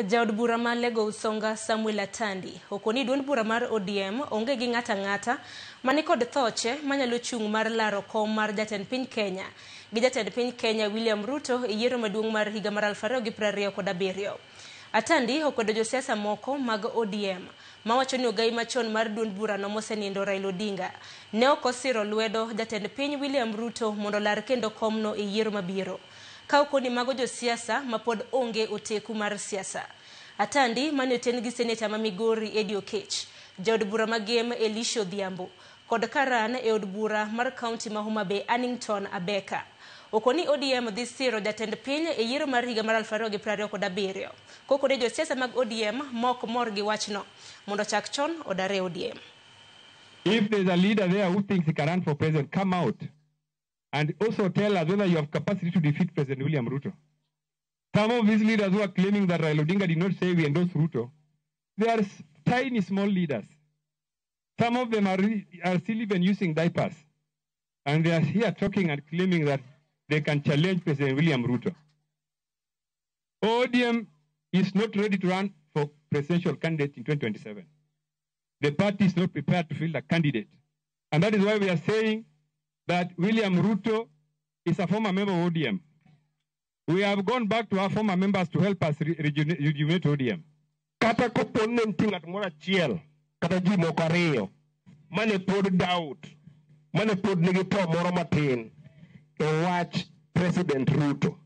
Jaod bura ma Lego Usonga Samuel Atandi okoni duond bura mar ODM onge gi ng'ato ang'ata mani kod thoche manyalo chung' mar laro kom mar jatend piny Kenya gi jatend piny Kenya William Ruto e yiero maduong' mar higa mar 2027. Atandi okwedo josiasa moko mag ODM mawacho ni ogai machon mar duond burano mosenindo Raila Odinga ne ok osiro lwedo jatend piny William Ruto mondo olar kendo komno e yiero mabiro. Ka okoni mago josiasa mapod onge oteku mar siasa. Atandi mane oten gi seneta ma Migori Eddie Okech, jaod bura ma Gem Elisha Odhiambo kod karan e od bura mar kaunti ma Homa Bay Annington Abeka. Okoni ODM dhi siro jatend piny e yiero mar higa mar 2027. Kokone josiasa mag ODM mok mor gi wachno mondo chak chon odar e ODM. If there's a leader there who thinks he can run for president, come out and also tell us whether you have capacity to defeat President William Ruto. Some of these leaders who are claiming that Raila Odinga did not say we endorse Ruto, they are tiny, small leaders. Some of them are still even using diapers. And they are here talking and claiming that they can challenge President William Ruto. ODM is not ready to run for presidential candidate in 2027. The party is not prepared to field a candidate. And that is why we are saying that William Ruto is a former member of ODM. We have gone back to our former members to help us rejuvenate ODM. Kata kopo ne nitie ng'at moro achiel kata ji moko ariyo mane pod doubt, mane pod nigi to moro matin e wach President Ruto.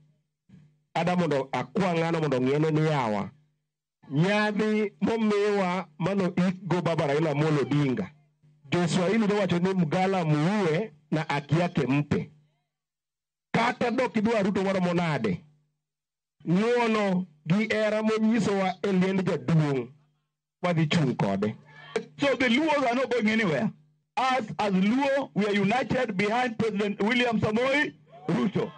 Ada mondo akwa ng'ano mondo ong'iene ni yawa. Nyadhi momiwa mano ik go baba Raila Amolo Odinga. Joswahili nowacho ni mgala muue na haki yake mpe. Kata dok idwa Ruto maromo nade, ng'uono gi hera monyisowa e liend jaduong' wadhi chung' kode. So the Luos are not going anywhere. Us as Luo, we are united behind President William Samoei Ruto.